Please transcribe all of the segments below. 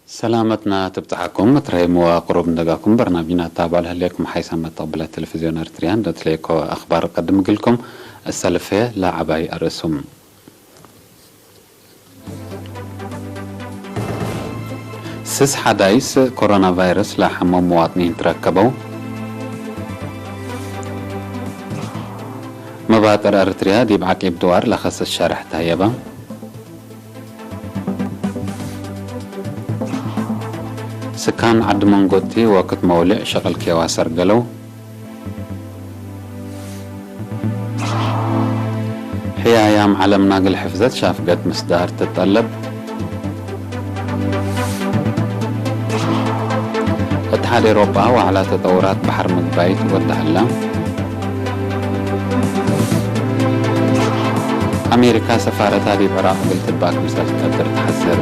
ሰላመትና ትብጽሓኩም፣ እትረይ መዋ ቁሩብ እንደጋኩም በርናቢና ታባል ህሌኩም ሓይሳ መተቕብለ ቴሌቪዝዮን ኤርትርያ፣ እንደትለይኮ ኣኽባር ቀድም ግልኩም፣ እሰልፌ ለዓባይ ኣርእሱም። ስስ ሓዳይስ ኮሮና ቫይረስ ለሓሞም መዋጥኒን ትረከበው። መባጥር ኤርትርያ ዲብ ዓቂብ ድዋር ለኸሰስ ሸርሕ ታየባ። ስካን ዓዲ መንጎቲ ወክት መውልዕ ሸቕል ኬዋ ሰርገለው። ሕያያም ዓለም ናግል ሕፍዘት ሻፍገት ምስዳር ትጠለብ። اتحاد ኤሮጳ ዋዕላ ተጠውራት ባሕር ምግባይ ትወድሃላ። ኣሜሪካ ሰፋረታ ዲብ ዕራቕ እግል ትባክ ምሰል ትቀድር ትሓስር።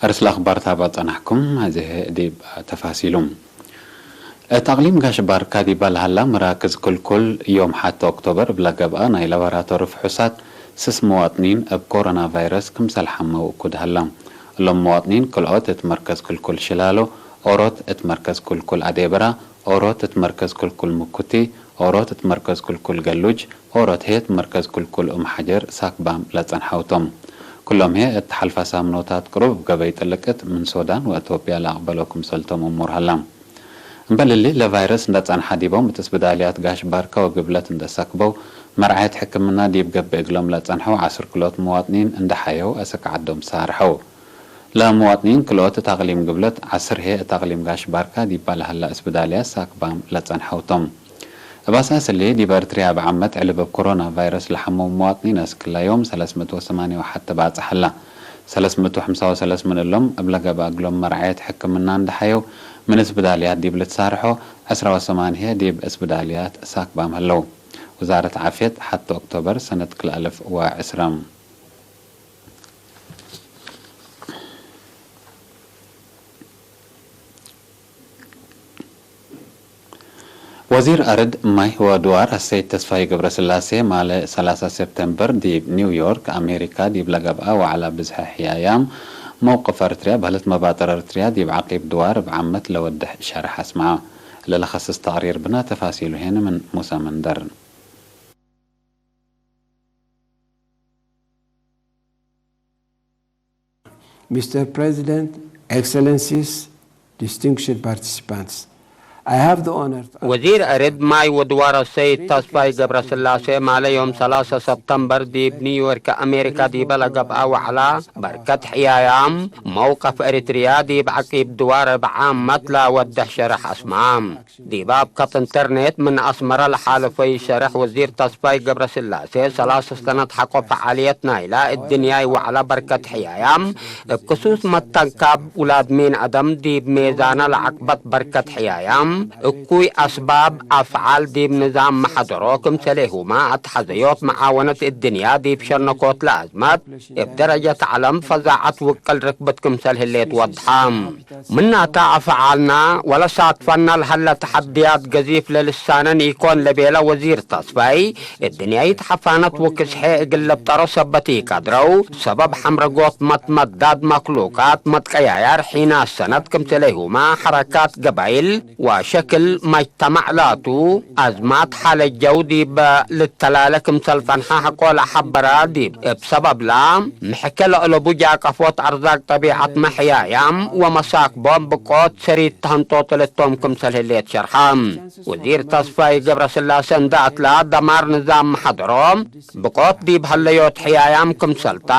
ኣርስላ ኣኽባር ታባ ጸናሕኩም፣ እዚ ዲብ ተፋሲሉ። እት ኣቕሊም ጋሽ ባርካ ዲባ ለሃላ መራክዝ ክልኩል ዮም ሓተ ኦክቶበር እብለ ገብኣ ናይ ላቦራቶሪ ፍሑሳት ስስ መዋጥኒን እብ ኮሮና ቫይረስ ክምሰል ሓመው እኩድ ሃላ። እሎም መዋጥኒን ክልኦት እት መርከዝ ክልኩል ሽላሎ፣ ኦሮት እት መርከዝ ክልኩል ኣዴበራ፣ ኦሮት እት መርከዝ ክልኩል ምኩቲ፣ ኦሮት እት መርከዝ ክልኩል ገሉጅ፣ ኦሮት ሄት መርከዝ ክልኩል እም ሓጀር ሳክባም ለጸንሐውቶም። ኩሎም ሄ እት ሓልፋ ሳምኖታት ቅሩብ እብ ገበይ ጥልቅት ምን ሶዳን ወእቶብያ ለኣቕበሎ ክምሰልቶም እሙር ሃላ። እምበል እሊ ለቫይረስ እንዳ ጸንሓ ዲቦም እት እስብዳልያት ጋሽ ባርካ ወግብለት እንዳ ሰክበው መርዓየት ሕክምና ዲብ ገብእ እግሎም ለጸንሐው ዓስር ክሎት መዋጥኒን እንዳ ሓየው ኣሰክ ዓዶም ሳርሐው። ለመዋጥኒን ክልኦት እት ኣቕሊም ግብለት ዓስር ሄ እት ኣቕሊም ጋሽ ባርካ ዲባ ለሃላ እስብዳልያት ሳክባም ለጸንሐውቶም። እብ ኣሳስሊ ዲብ ኤርትርያ እብ ዓመት ዕልብ እብ ኮሮና ቫይረስ ለሓመው መዋጥኒን ኣስክላ ዮም ሰለስመቶ ሰማንያ ወሓተ ባጽሕ ኣላ። ሰለስመቶ ሓምሳ ወሰለስ ምን እሎም እብለ ገብኣ እግሎም መርዓየት ሕክምና እንዳ ሓየው ምን እስብዳልያት ዲብ ልትሳርሖ ዕስራ ወሰማንሄ ዲብ እስብዳልያት ሳክባም ህለው። ውዛረት ዓፍየት ሓተ ኦክቶበር ሰነት ክልኣልፍ ወዕስራ። ወዚር ኣረድ ማይ ወድዋር ኣሰይድ ተስፋይ ገብረስላሴ ማለ ሰላሳ ሴፕተምበር ዲብ ኒውዮርክ ኣሜሪካ ዲብ ለገብኣ ዋዕላ ብዝሐ ሕያያም መውቅፍ ኣርትርያ ባህለት መባጠር ኣርትርያ ዲብ ዓቂብ ድዋር እብ ዓመት ለወድሕ ሸርሕ ኣስምዓ። ለለኸስስ ተቕሪር ብና ተፋሲሉ ሄን ምን ሙሳ መንደር። Mister President, Excellencies, distinguished participants, I have the honor to ወዚር ዕርድ ማይ ወድዋረ ሰይድ ተስፋይ ገብረስላሴ ማለ ዮም ሰላሳ ሰብተምበር ዲብ ኒውዮርክ ኣሜሪካ ዲበ ለገብኣ ዋዕላ በርከት ሕያያም መውቀፍ ኤሪትርያ ዲብ ዓቂብ ድዋረ ብዓም መትላ ወደሕ ሸረሕ ኣስማም። ዲባብ ከት ኢንተርኔት ምን ኣስመረ ለሓለፈዩ ሸርሕ ወዚር ተስፋይ ገብረስላሴ፣ ሰላሰ ሰነት ሐቆ ፈዓልየት ናይላ እድንያይ ዋዕላ በርከት ሕያያም፣ እብ ክሱስ መተንካብ ውላድ ሚን አደም ዲብ ሜዛነ ለዐቅበት በርከት ሕያያም፣ እኩይ አስባብ አፍዓል ዲብ ንዛም መሐደሮ ክምሰሌሁማ አትሐዘዮት መዓወነት እድንያ ዲብ ሸነኮት ለአዝመት፣ እብ ደረጀት ዐለም ፈዛዐት ውቅል ርክብት ክምሰል ህሌት ወድሐ። ምናተ አፍዓልና ወለሳትፈና ለሀለ ተሐድያት ገዚፍ ለልሳነን ኢኮን ለቤለ ወዚር ተስፋይ፣ እድንያይት ሐፋነት ወክስሐ እግል ልብጠሮ ሰበት ኢቀድረው፣ ሰበብ ሐምረጎት መትመዳድ መክሉቃት መትቀያያር ሒናት ሰነት ክምሰሌሁማ ሐረካት ገባይል ወሸክል መጅተማዕ ላቱ አዝማት ሐለጀው ዲብ ልተላለ ክምሰል ፈንሐ ሐቆ ለሐበራ ዲብ እብ ሰበብላ፣ ምሕከ ለአለቡ ጃቀፎት አርዛቅ ጠቢዐት መሕያያም ወመሳክቦም ብቆት ሰሪት ተህንጦ ጥልቶም ክምሰል ህሌት ሸርሐ። ወዚር ተስፋይ ገብረስላሴ እንዳ አትላ ደማር ንዛም መሐደሮ ብቆት ዲብ ሀለዮት ሕያያም ክምሰልታ፣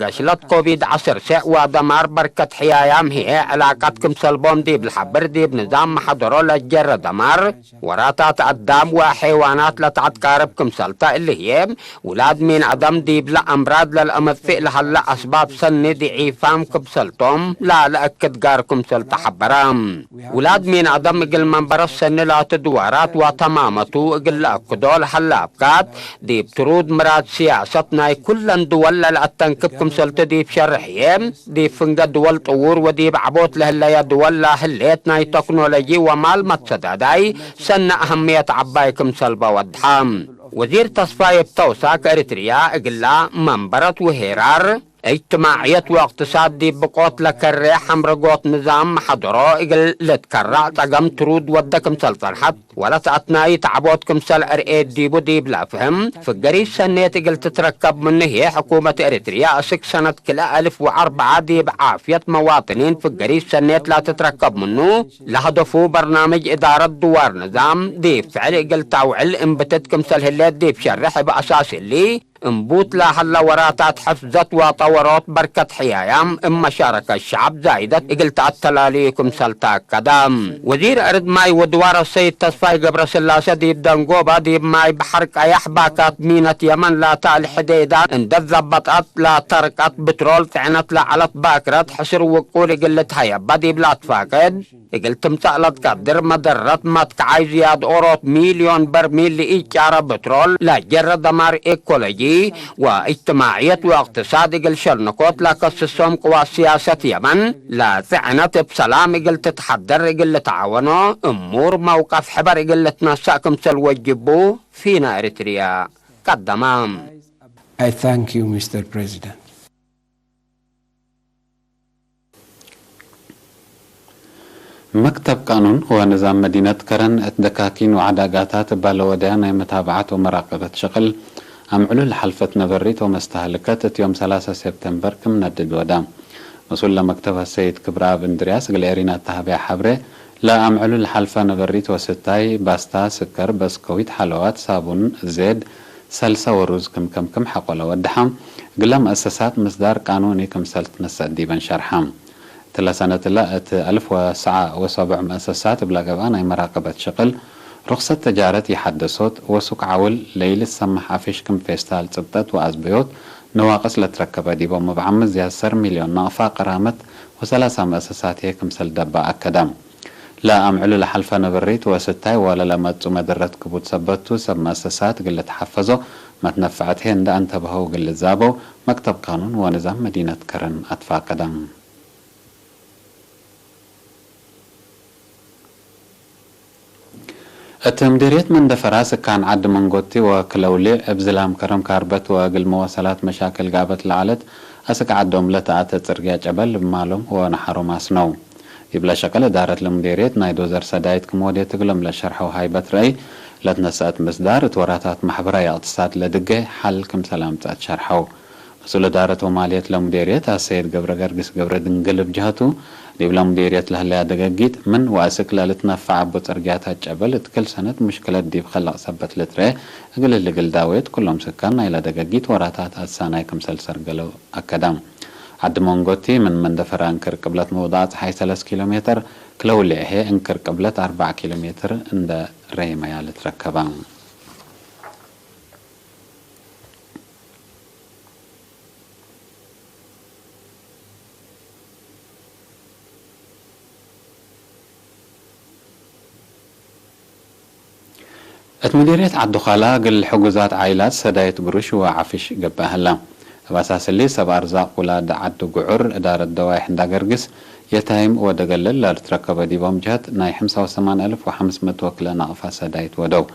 ገሽለት ኮቪድ ዐስር ሴዕ ወደማር በርከት ሕያያም ህዬ ዕላቀት ክምሰልቦም ዲብ ለሐብር ዲብ ንዛም መሐደሮ ለጀረ ደማር ወራታት አዳም ወሐይዋናት ለተአትቃርብ ክምሰልታ እሊ ህዬ፣ ውላድ ሚን አደም ዲብለ አምራድ ለልአመጽእ ለሀለ አስባብ ሰኒ ድዒፋም ክምሰልቶም ላለአክድ ጋር ክምሰል ተሐበረ። ውላድ ሚን አደም እግል መንበረት ሰኒ ላቱ ድዋራት ወተማመቱ እግል ለአክዶ ለሀለ አብካት፣ ዲብ ትሩድ ምራድ ስያሰት ናይ ኩለን ድወል ለልአተንክብ ክምሰልቲ ዲብ ሸርሕዬ፣ ዲብ ፍንገ ድወል ጥዉር ወዲብ ዐቦት ለህለየ ድወል ለህሌት ናይ ተክኖሎጂ ወማል መትሰዳዳይ ሰኒ አሀምየት ዐባይ ክምሰልበ ወድሐ። ወዚር ተስፋ የብተውሳክ ኤሪትሪያ እግላ መንበረት ውሄራር እጅትማዕየት ወቅትሳድ ዲብ ብቆት ለከሬ ሐምረጎት ንዛም መሐደሮ እግል ልትከራዕ ጸገም ትሩድ ወደ ክምሰል ጸንሐት ወለሰአትናይ ተዕቦት ክምሰል ዕርኤ ዲቡ ዲብ ለፍህም ፍገሪት ሰኔት እግል ትትረከብ ምንሄ ሕኩመት ኤሪትሪያ እስክ ሰነት ክልኤ አልፍ ወአርብዓ ዲብ ዓፍየት መዋጥኒን ፍገሪት ሰኔት ላትትረከብ ምኑ ለሀደፉ በርናምጅ እዳረት ድዋር ንዛም ዲብ ፍዕል እግል ታውዕል እምብትት ክምሰል ህሌት ዲብ ሸርሕ እብ አሳስ እሊ እምቡት ላሀለ ወራታት ሕፍዘት ወጠወሮት በርከት ሕያያም እብ መሻረከት ሸዕብ ዛይደት እግል ተአተላልዩ ክምሰል ተአከደ። ወዚር ዕርድ ማይ ወድዋር ሰይድ ተስፋይ ገብረስላሴ ዲብ ደንጎባ ዲብ ማይ በሐር ቀያሕ ባካት ሚነት የመን ላታ አልሕዴዳን እንደ ዘበጠት ላተርቀት ብትሮል ጽዕነት ለዐለት ባክረት ሕስር ውቁል እግል ልትሀየባ ዲብ ላትፋቅድ እግል ትምጻእ ለትቀድር መደረት መትከዓይ ዝያድ ኦሮት ሚልዮን በርሚል ለኢጫረ ብትሮል ለጀረ ደማር ኤኮሎጂ ወእጅትማዕየት ወእቅትሳድ እግል ሸርንኮት ለከስሶም ቅዋት ስያሰት የመን ለጽዕነት እብ ሰላም እግል ትትሐደር እግል ልትዓወኖ እሙር መውቀፍ ሕበር እግል ልትነሳእ ክምሰል ወጅቡ ፊና ኤሪትሪያ ቀደማ። I thank you, ሚስተር ፕሬዚደንት። መክተብ ቃኑን ወንዛም መዲነት ከረን እት ደካኪን ወዓዳጋታት እባ ለወደያ ናይ መታብዓት ወመራቀበት ሽቅል፣ አምዕሉ ለሐልፈት ነበሪት ወመስተሃልከት እት ዮም ሰላሳ ሴፕተምበር ክም ነድድ ወዳ። መስኡል ለመክተብ አሰይድ ክብረአብ እንድርያስ እግል ኤሪና እተሃበያ ሐብሬ፣ ለአምዕሉ ለሐልፈ ነበሪት ወስታይ፣ ባስታ፣ ስከር፣ በስከዊት፣ ሐለዋት፣ ሳቡን፣ ዜድ፣ ሰልሰ ወሩዝ ክም ከምክም ሐቆለ ወደሐ። እግለ መአሰሳት ምስዳር ቃኑኒ ክምሰል ትነሰእ ዲበን ሸርሐ። እትለ ሰነትለ እት አልፍ ወሰዓ ወሰቡዕ መአሰሳት እብለ ገብአ ናይ መራቀበት ሽቅል ሩክሰት ተጃረት ይሐደሶት ወሱክ ዓውል ለኢልትሰማሕ አፍሽ ክም ፌስታል፣ ጽብጠት ወአዝበዮት ነዋቅስ ለትረከበ ዲቦም እብ ዓመት ዝያድ ሰር ሚልዮን ናቅፋ ቀራመት ወሰላሳ መአሰሳት ህዬ ክምሰል ደበ አከደ። ለአምዕሉ ለሐልፈ ነበሪት ወስታይ ወለለመጹ መደረት ክቡድ ሰበቱ ሰብ መአሰሳት እግል ልትሐፈዞ መትነፈዐት ህዬ እንደ አንተበሀው እግል ልዛበው መክተብ ቃኑን ወንዛም መዲነት ከረን አትፋቀደ። እት ምዴርየት መንደፈራ ስካን ዐድ መንጎቲ ወክለውሌዕ እብ ዝላም ከረም ካርበት ወእግል መወሰላት መሻክል ጋበት ለዐለት አስክ ዐዶም ለተአተ ጽርግያ ጨበል እብ ማሎም ወነሓሮም አስነው። ዲብለ ሸቅል እዳረት ለምዴርየት ናይ ዶዘር ሰዳይት ክም ወዴት እግሎም ለሸርሐው ሃይበት ረአይ ለትነሰአት ምስዳር እት ወራታት ማሕበራይ እቅትሳድ ለድገ ሐል ክምሰል አምጸአት ሸርሐው። መስኡል እዳረት ወማልየት ለሙዴርየት አሰይድ ገብረ ገርግስ ገብረ ድንግል እብ ጀሀቱ፣ ዲብ ለሙዴርየት ለህለያ ደገጊት ምን ወአስክ ለልትነፈዕ እቡ ጽርግያታት ጨበል እት ክል ሰነት ሙሽክለት ዲብ ከለቅ ሰበት ልትረኤ እግል እሊ ግልዳዌት ኩሎም ስካን ናይለ ደገጊት ወራታት አትሳናይ ክምሰል ሰርገለው አከደ። ዐዲ መንጎቲ ምን መንደፈራ እንክር ቅብለት መውድቀ ጸሓይ ሰለስ ኪሎ ሜትር፣ ክለውሌዕ ህዬ እንክር ቅብለት አርበዕ ኪሎ ሜትር እንደ ረይመያ ልትረከባ። እት ምዲርየት ዓዲ ዃላ እግል ሕጉዛት ዓይላት ሰዳይት ግሩሽ ወዓፍሽ ገብአ ህላ። እብ አሳስ እሊ ሰብ አርዛቅ ውላድ ዓዲ ጉዑር እዳረት ደዋይሕ እንዳገርግስ የታይም ወደገለል ለልትረከበ ዲቦም ጀህት ናይ ሐምሳ ወሰማን አልፍ ወሐምስ መቶ ክለ ናቅፋ ሰዳይት ወደው።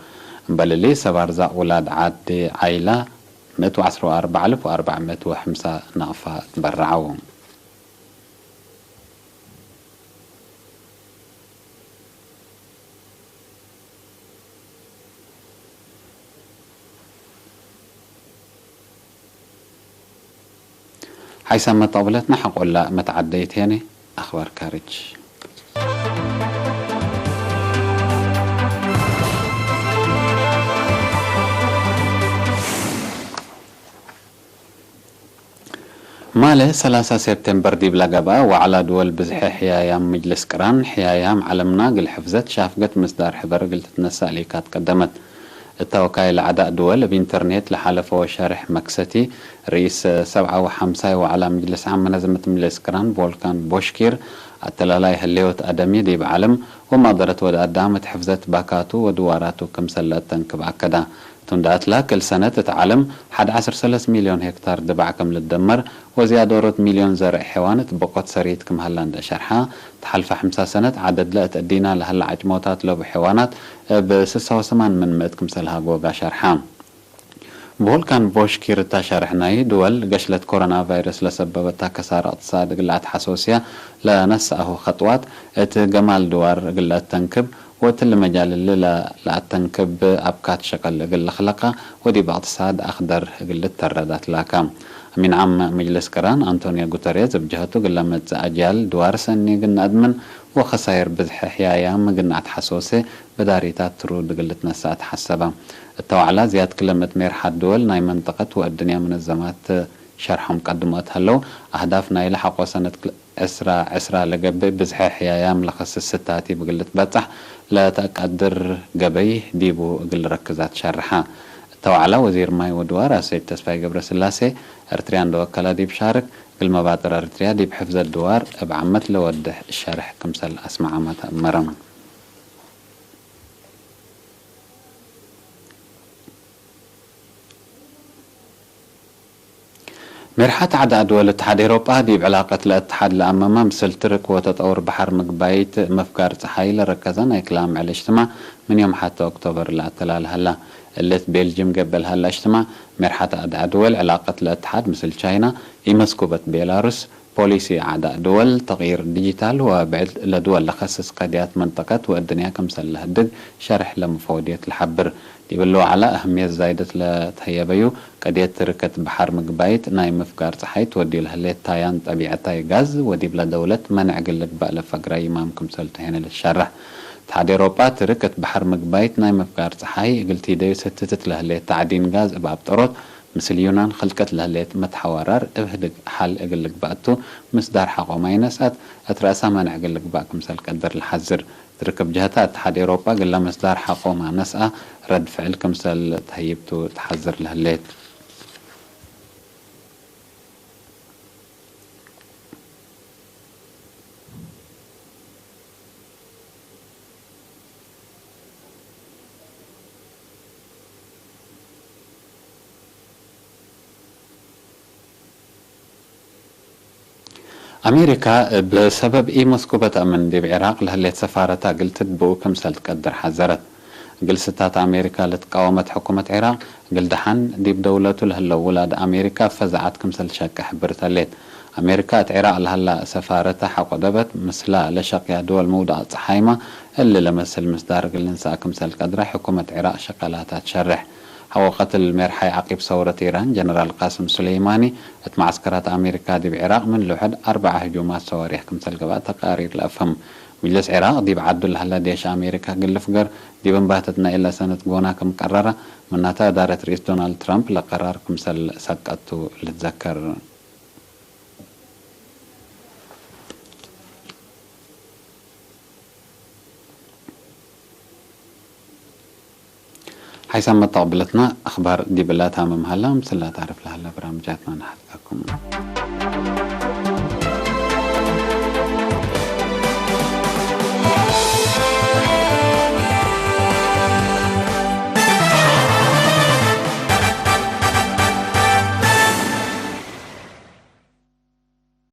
እምበል እሊ ሰብ አርዛቅ ውላድ ዓዲ ዓይላ ምእት ወዐስር ወአርበዕ አልፍ ወአርበዕ ምእት ወሐምሳ ናቅፋ ትበረዐው። ሓይሳም መተቕብለትና ሓቆላ መተዓደይት ሄነ ኣኽባር ካርጅ። ማለ ሰላሳ ሴፕቴምበር ዲብላ ገብአ፣ ዋዕላ ድወል ብዝሐ ሕያያም ምጅልስ ቅራን፣ ሕያያም ዓለምና እግል ሕፍዘት ሻፍገት ምስዳር ሕበር እግል ትትነሳእ ሊካት ቀደመት። እት ተወካይ ለዐዳእ ድወል እብ ኢንተርኔት ለሓለፈዎ ሸርሕ መክሰቲ፣ ርኢስ ሰብዓ ወሓምሳይ ዋዕላ ምጅልስ ዓም መነዘመት ምልስ ቅራን ቮልካን ቦሽኪር፣ አተላላይ ህሌወት አደሚ ዲብ ዓለም ወመቅደረት ወድ አዳም እት ሕፍዘት ባካቱ ወድዋራቱ ክምሰል ለአተንክብ አከዳ። ቱንዳአትላ ክል ሰነት እት ዓለም ሐድ ዐስር ሰለስ ሚልዮን ሄክታር ድባዕ ከም ልደመር፣ ወዝያድ ኦሮት ሚልዮን ዘርእ ሐይዋን እት በቆት ሰሪት ክም ሀላ እንደ ሸርሓ፣ ተሓልፈ ሐምሳ ሰነት ዐደድለ እት እዲና ለሀላ ዐጭሞታት ለቡ ሐይዋናት እብ ስሳ ወሰማን ምን ምእት ክምሰል ሃጎጋ ሸርሓ። ብቮልካን ቮሽኪር እታሸርሕ ናይ ድወል ገሽለት ኮሮና ቫይረስ ለሰበበታ ከሳራ እቅትሳድ እግል ኣትሓሰውስያ ለነሰኣሁ ኸጥዋት፣ እት ገማል ድዋር እግል ለአተንክብ ወእትሊ መጃልል ለአተንክብ ኣብካት ሸቀል እግል ለኽለቃ ወዲብ እቅትሳድ ኣኽደር እግል ልተረዳት ላካ። ኣሚን ዓም ምጅልስ ቅራን ኣንቶኒዮ ጉተሬዝ እብ ጀሀቱ እግል ለመጽእ ኣጅያል ድዋር ሰኒ እግል ነአድምን ወኸሳይር ብዝሒ ሕያያም እግል ነኣትሓሰውሴ በዳሪታት ትሩድ እግል ልትነሰእ ተሓሰበ። እተ ዋዕላ ዝያድ ክልምት ሜርሓት ድወል ናይ መንጠቀት ወእድንያ መነዘማት ሸርሖም ቀድሞት ሀለው፣ ኣህዳፍ ናይ ለሓቆ ሰነት ዕስራ ዕስራ ለገብእ ብዝሐ ሕያያም ለኸስስ ስታቲ ብግል ልትበጻሕ ለተቀድር ገበይ ዲቡ እግል ረክዛት ሸርሓ። እተ ዋዕላ ወዚር ማይ ወድዋር ኣሰይድ ተስፋይ ገብረስላሴ፣ ኤርትርያ እንደ ወከላ ዲብ ሻርክ፣ እግል መባጥር ኤርትርያ ዲብ ሕፍዘት ድዋር እብ ዓመት ለወድሕ ሸርሕ ክምሰል ኣስመዓማ ተእመረም። ሜርሓት ዓዲ ኣድወል እትሓድ ኤሮጳ ዲብ ዕላቀት ለእትሓድ ለኣመማ ምስል ትርክ ወተጠውር በሓር ምግባይት መፍጋር ጸሓይ ለረከዘ ናይ ክላም ዕለ እጅትማዕ ምን ዮም ሓተ ኦክቶበር ለኣተላልሃላ። እለት ቤልጅም ገበልሃላ እጅትማዕ ሜርሓት ዓዲ ኣድወል ዕላቀት ለእትሓድ ምስል ቻይና፣ ኢመስኩበት ቤላሩስ፣ ፖሊሲ ዓዳ ድወል ተቕይር ዲጂታል ወብዕድ ለድወል ለኸስስ ቀድያት መንጠቀት ወእድንያ ክምሰል ለህድግ ሸርሕ ለመፈወድየት ለሓብር። ዲብለ ዋዕላ ኣህምየት ዛይደት ለተህየበዩ ቀድየት ትርከት በሓር ምግባይት ናይ ምፍጋር ጸሓይ ትወድዩ ለህሌት ታያን ጠቢዐታይ ጋዝ ወዲብለ ደውለት መንዕ እግል ልግባእ ለፈግራ ይማም ክምሰል ተሄነ ልትሸርሕ። እትሓድ ኤሮጳ ትርከት በሓር ምግባይት ናይ ምፍጋር ጸሓይ እግል ቲደዩ ስትትት ለህሌት ታዕዲን ጋዝ እብ ኣብጠሮት ምስል ዩናን ኽልቀት ለህሌት መትሓዋራር እብ ህድግ ሓል እግል ልግባእ ቱ፣ ምስዳር ሓቆማ ይነስኣት እት ረእሳ መንዕ እግል ልግባእ ክምሰል ቀድር ለሓዝር። ትርክብ ጀህታ እትሓድ ኤሮጳ ግላ ምስዳር ሓቆማ ነስኣ ረድ ፍዕል ክምሰል ተህይብ ቱ ተሓዝር ለህሌት። ኣሜሪካ እብ ሰበብ ኢመስኩበት ኣምን ዲብ ዒራቅ ለህሌት ሰፋረታ እግል ትድብኡ ክምሰል ትቀድር ሓዘረት። እግል ስታት ኣሜሪካ ለትቃወመት ሕኩመት ዒራቅ እግል ደሓን ዲብ ደውለቱ ለህለው ውላድ ኣሜሪካ ፈዛዓት ክምሰል ሸቂ ሕብርት ሀሌት። ኣሜሪካ እት ዒራቅ ለሀላ ሰፋረታ ሐቆ ደበት ምስላ ለሸቅያ ድወል ምውዳቅ ጸሓይማ እሊ ለመስል ምስዳር እግል ልንሰኣ ክምሰል ቀድረ ሕኩመት ዒራቅ ሸቀላታ ትሸርሕ። ሐቆ ቀትል ሜርሓይ ዓቂብ ሰውረት ኢራን ጀነራል ቃስም ሱሌይማኒ እት መዓስከራት ኣሜሪካ ዲብ ዒራቅ ምን ልውሕድ ኣርበዓ ህጁማት ሰዋሪኽ ክምሰል ገብኣ ተቃሪር ለአፍህም። ምጅልስ ዒራቅ ዲብ ዓዱ ለሀላ ዴሽ ኣሜሪካ እግል ልፍገር ዲብ እምባተት ናይ እለ ሰነት ጎና ክም ቀረረ፣ ምናተ እዳረት ርኢስ ዶናልድ ትራምፕ ለቀራር ክምሰል ሰቀቱ ልትዘከር። ሓይሳም መተቕብለትና ኣኽባር ዲብላ ታመም ሃላ ምስላ ታርፍ ለሃላ ብራምጃትና ንሓትካኩም።